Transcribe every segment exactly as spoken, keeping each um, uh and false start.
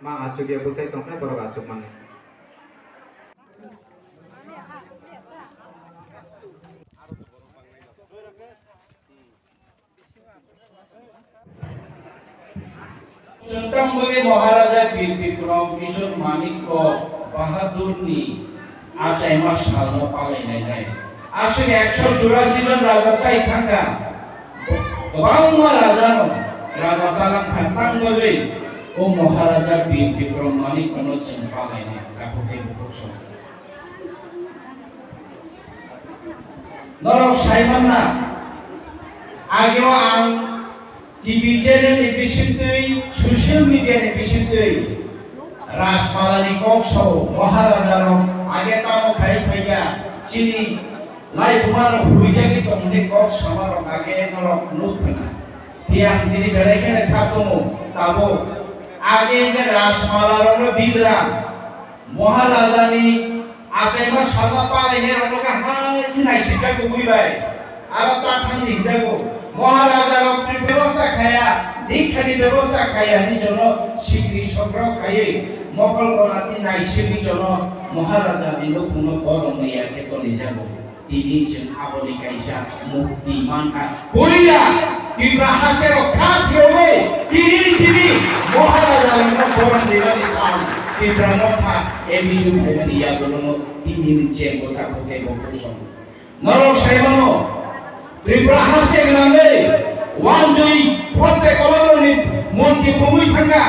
Ma achukya bwchai tongkhe borok achukmani. Chwng tamo bagwi Maharaja Bir Bikram Kishore Manikya Bahadurni achaima salno palainai hai. Aswk ekso churasi jon raja chai thangkha. Kwbangma rajano raja chalangkha tamo bagwi o Maharaja Bir Bikram Manikyano chwng palainai. Takhuk tei bukhuk song. Norok sai manna, ageo ang T V channel ni bisingtwi, social media ni bisingtwi Rajmala ni kok sao, Maharaja rok age tamo khai phaikha, chini lai buma rok huijagwi tongmani kok sama rok age norok nuk khna. Phiya ang tini belai kheno kha tongo, tabuk age wngkha Rajmala rokno bidra. Maharajani achaima salno palainai rokno khe hai khe naisingkha kubui bai. Aro ta thangni hinjago. Maharaja rok ni bebosta khaya, dikhani bebosta khaya ni jono sikri sokro khayui mokol gona tei naisingni jono Maharajani nukhungno borok ni ya khe tonijago. Tini chwng aboni kaisa mukti mankha. Puila Tipra haste rok kha phiyogwi tini tini Maharaja rokno borom rimani sam Tipra motha A B C phaimani yagulono tini ni chengbo takhuk tei bo kusong. Norok sai mano Tripura haste gwnangwi wanjwi phote kolorni murti pungwi thangkha.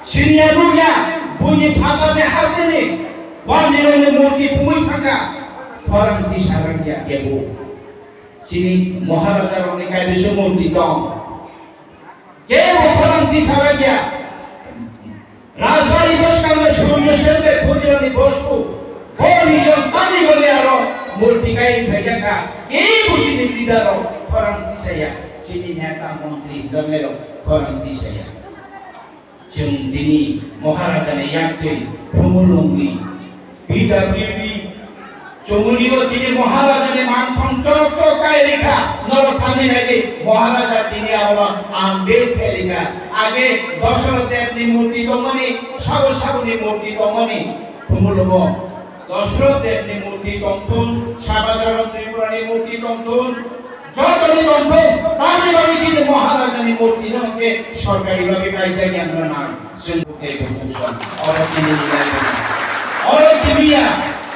Siniya nukya buini phatarni hasteni wanjwirokni murti pungwi thangkha. Khorang tisa rangya kebo. Chini Maharaja rokni kaibisa murti tong. Kebo khorang tisa rangya. Rajbari bwskango Surya Sen bai Khudirani bosu. Bo nijor tani bani aro murti kai phaijak kha. Kebo chini leader rok khorang tisa ya. Chini neta montri M L A rok khorang tisa ya. Chwng tini Maharajani yaktwi Khumulwngni P W D chumulio tini Maharajani manthong chorok chorok kai rikha, norok thangwi naidi Maharaja tini abono unveil khai rikha. Age Dasarath Debni murti tongmani, sabo saboni murti tongmani Khumulwngo. Dasarath Debni murti tongthun, Sabacharan Tripurani murti tongthun, jotoni tongthun, tamni bagwi chini Maharajani murti no hwnkhe sorkari bagwi kaijak ya wngna nang. Chwng tei bukhuk song. Oro chini nai. Oro chini ya,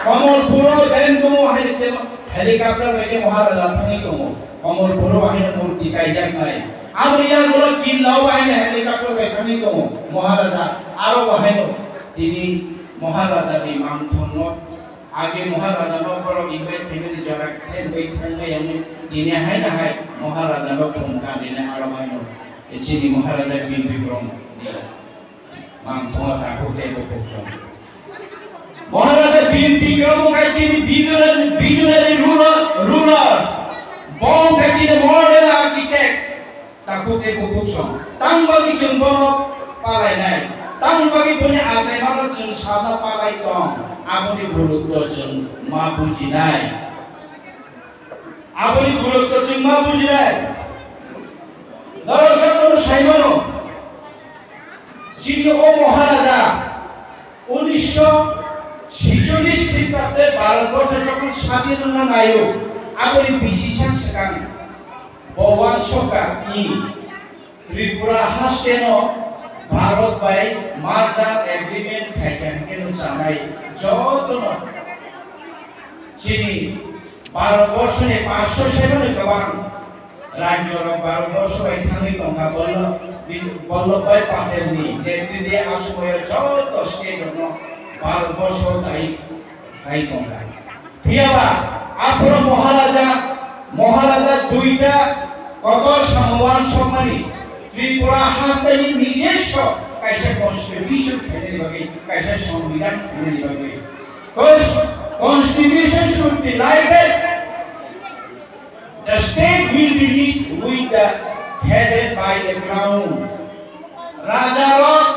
Kamalpuro Bendumo hai temo helicopter bai khe Maharaja thangwi tongo. Kamalpuro hai murti kaijak nai. Abo ya golo Killao hai helicopter bai thangwi tongo Maharaja. Aro bo hai no tini Maharajani manthong no Age Maharaja no borok invite khaimani jora khe bai thangmai yangwi tini hai na hai Maharaja no thum ka nini aro mai no. Chini Maharaja Bir Bikram ni mang thonga ta ko te ko ko. Maharaja Bir Bikram wngkha chini visionary, visionary ruler, ruler. Bo wngkha chini model architect. Takhuk tei bukhuk song. Tang bagwi chwng bono palainai. Tang bagwi boni achaimano chwng salna palai tong. Aboni gurutto chwng ma bujinai. Aboni gurutto chwng ma bujinai. Norok jotono saimano. Chini o Maharaja unisho sicholish Khristabo Bharatborsho jokhon sadin wngna naio, aboni bisisa swkang bo uansukha, i Tripura hasteno Bharat bai merger agreement khaikha hwnkhe no chanai jotono chini Bharatborsho ni paanch soi saibo ni kwbang rajyorok Bharatborsho bai thangwi tongkha, Vallabh-, Vallabhbhai Patelni netritwe a somoio joto state rokno Bharatborsho dai khai tongkha. Phiyaba aphuru Maharaja, Maharaja duita kotor samung uansukmani Tripura hasteni nijoswo kaisa constitution khainani bagwi, kaisa songbidhan khainani bagwi. Cons-, constitution should be like that. The state will be lead with the headed by the crown. Rajarok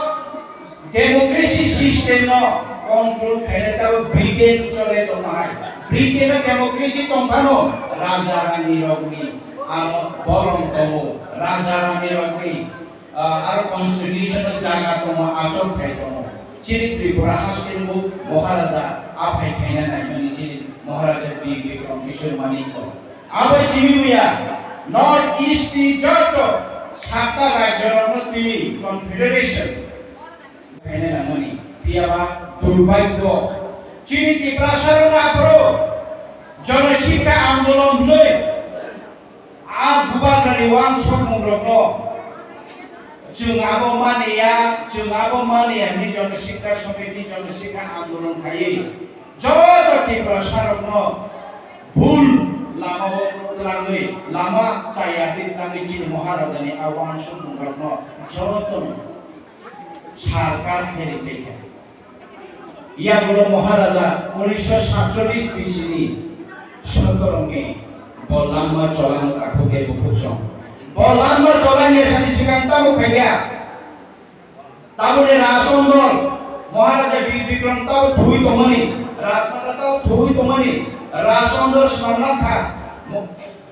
democracy system no control khainai tabo Britain chole tongma hai. Britain o democracy tongphano raja rani rokni aro borom tongo raja rani rokni. Ah, aro constitution o jaga tongo, achuk khai tongo. Chini Tripura haste bo Maharaja aphai khaina naimani chini Maharaja Bir Bikram Kishore Manik ko. Abo chini buya North East ni joto satta rajyo rokno twi confederation khaina nangmani. Phiya ba durbhagyo chini Tiprasa rok aphuru Jonosikha Andolon hwnwi A bubagrani uansukmungrokno chwng abo maniya, chwng abo maniya hwnwi Jonosikha Samiti, Jonosikha Andolon khaiwi joto Tiprasarokno bul lamao twlangwi, lama chaya twi twlangwi chini Maharajani a uansukmungrokno jotono sarkar khe ringwi kha. Yagulo Maharaja unisho satcholish bisini sotorongni bo langma cholangno takhuk tei bukhuk song. Bo langma cholangya sani swkang tamo khaikha. Taboni Rajondor Maharaja Bir Bikram tabo thuwi tongmani, Rajmata tabo thuwi tongmani, Rajondor swnam langkha. Mo-,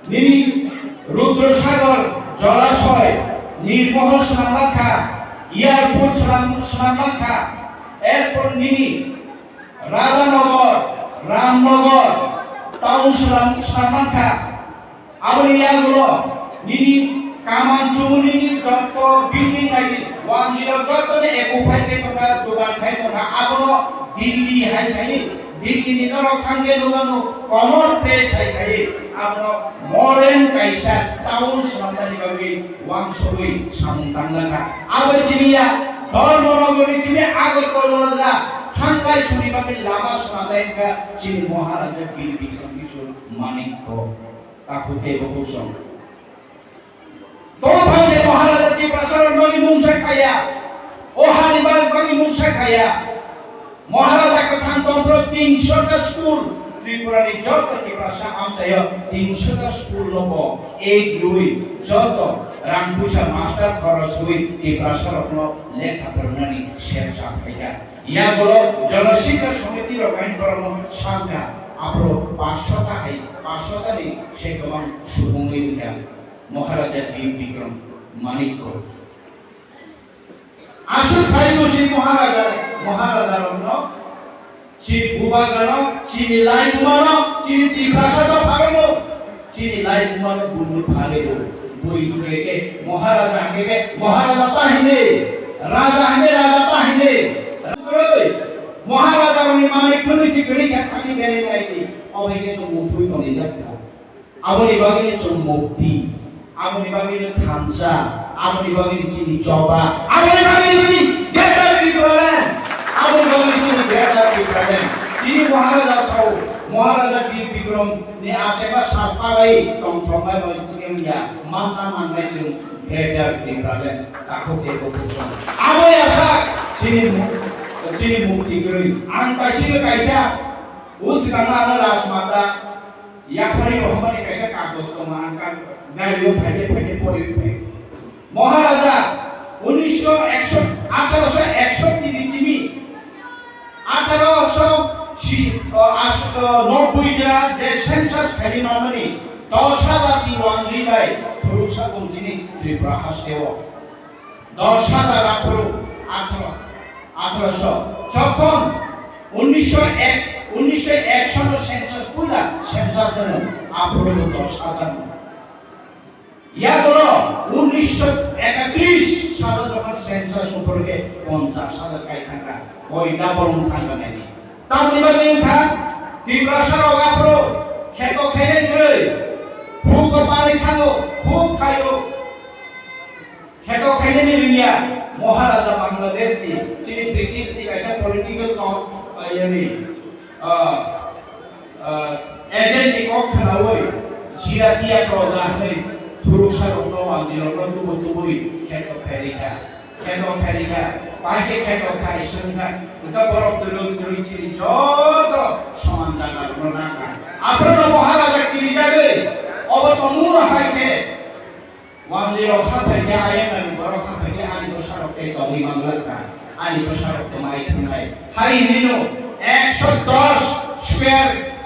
Nini Rudra Sagar, Jalasoy, Nirmohol swnam langkha, airport swnam, swnam langkha, airport nini Radhanagar, Ramnagar, town swnam, swnam langkha. Aboni yagulo nini Kaman Chumuni ni joto building naidi, wangirok joto ni eko phai khe tongkha, dogan khai tongkha, abono Delhi hai khai. Delhi ni norok thangkhe nukmano Commonwealth hai khai, abono modern kaisa town swnamnani bagwi wansugwi samung tanglakha. Abo chini ya Dharmanagar ni chini Agartala thangkai suni bagwi lama swnamnai wngkha chini Maharaja Bir Bikram Kishore Manik ko. Takhuk tei bukhuk song. Tongphai se Maharaja Tiprasa rok bagwi mungsa khaya. O hani bagwi bagwi mungsa khaya. Maharaja kwthang tongphuru tinsho ta school, Tripura ni joto Tiprasa amchaio tinsho ta school no bo ek lui joto rang puisa master khoroswi Tiprasa rokno lekha phwrwngnani sep sa phaikha. Yagulo Jonosikha Samiti rok hain borokno sankha, aphuru paanch sho ta hai, paanch sho ta ni se kwbang subungwi wngkha. Maharaja Bir Bikram Manik ko. Aswk khai bo si Maharaja, Maharaja rokno, chini bubagrano, chini laibumano, chini Tiprasa dopharokno, chini laibumano buino phale bo. Bui hwnkhe khe Maharaja hwnkhe khe Maharaja ta hine, Raja hwnkhe Raja ta hine. Maharaja rokni manwi khwnwi si kwrwi kha thani berwi naidi. Obo hai khe chwng muthungwi tongwi jak kha. Aboni bagwino chwng mukti, aboni bagwino thansa, aboni bagwino chini choba, aboni bagwino chini Greater Tipraland, aboni bagwino chini Greater Tipraland. Chini Maharaja sao, Maharaja Bir Bikram ni achaiba sal palai tongthoknai bai chini wngya, manna nangnai chwng Greater Tipraland, takhuk tei bukhuk song. Abo ya sa chini mu-, chini mukti kwrwi. Ang kaisa kaisa, o swkangno ano Rajmata, Yapari rohormani kaisa kagoj tongo, ang kag-, gari o phaikhe, phaikhe pori phai. Maharaja unisho ekso, atharo sho ekso tini chini, atharo sho si, o, as-, o, nobboi jora je census khaini nangmani dos hajar ti wangri bai phuruksa tong chini Tripura haste o. Dos hajar aphuru atharo, atharo sho. Jokhon unisho ek, unisho ek sono census puila census jono aphuru dos hajar. Yagulo unisho ekatris salo jokhon census upor khe ponchash hajar kai thangkha, koi double wng thangkha naidi. Tamni bagwi wngkha Tiprasa rok aphuru kheto khainai kwrwi, phuk o manwi thango, phuk khaio. Kheto khainani rwngya Maharaja Bangladesh ni, chini British ni kaisa political co-, ah, yani, ah, ah, agent ni kok khnaui Siratiya Proja hwnwi phuruksa rokno, mandir rokno tubu tubui kheto khairikha, kheto khairikha, bai khe kheto khai swngkha, wngkha borok twrwng twrwi chini joto soman jaga rokno nangkha. Aphuru no Maharaja kirijagwi obo tongmungno hai khe Wangwi rok ha phaikhe, ayang nani borok ha phaikhe, ani bwsarok tei tongwi manglak kha, ani bwsarok twmai thangnai. Hai hinwino ekso dos square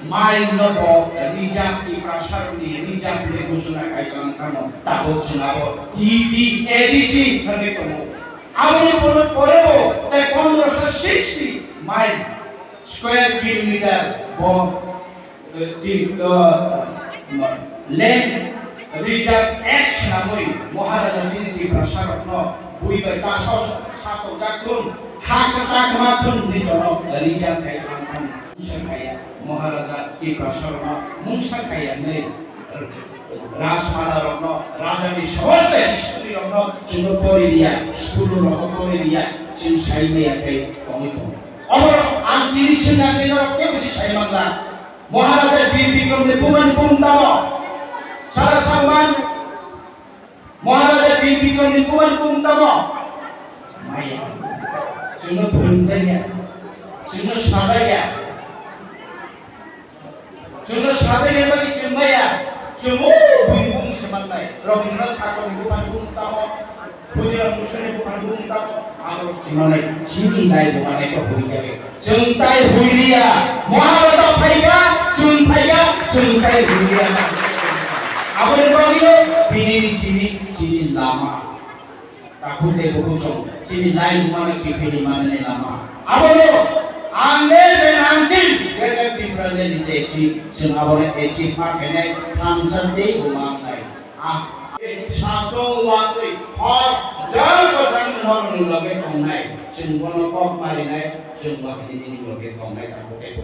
Mile no bo rijak Tiprasarokni rijak hinwi ghosona kailalang tamo, tabuk chwng abo T P A D C hinwi tongo. Aboni pore, poreo tei pondroso sixty mile square kilometer bo, eh, ti-, eh, land rijak act swnamwi Maharaja chini Tiprasarokno bui bai taso satokjak thun, ha kwtak ma thun hinwi jono rijak kailalang tamo. Mungsa khaiya, Maharaja Tiprasarokno mungsa khaiya hinwi Rajmala rokno, rajani somosto history rokno chwngno pori riya, school rokno pori riya, chwng sai maya khe tongwi tongo. Omo ang tini swngna tei norok kebo se sai manla. Maharaja Bir Bikramni bumani bumung tamo? Sara Sangman, Maharaja Bir Bikramni bumani bumung tamo? Maya. Chwngno phwrwngjakya, chwngno sajakya. Chwngno sajakya bagwi chwng maya. Chwng o buini bumung se mannai. Rabindranath Thakurni buphani bumung tamo? Khudiram Mishra-ni buphani bumung tamo? Abo se mannai. Chini lai bumanai khe huijagwi. Chwng tai huiliya, Maharata phaikha, chwng phaikha, chwng tai huiliya. Aboni bagwino bini chini, chini lama. Takhuk tei bukhuk song, chini lai humano kiphilwi manani lama. Abono ang le je nangkil, Greater Tipraland ni je chi, chwng abono achieve ma khainai, thansa tei bo mangnai. Ah, satung watwi hor jal kwthang norokni loge tongnai, chwng bono kok marinai, chwng bo hinini loge tongnai, tabuk tei bo.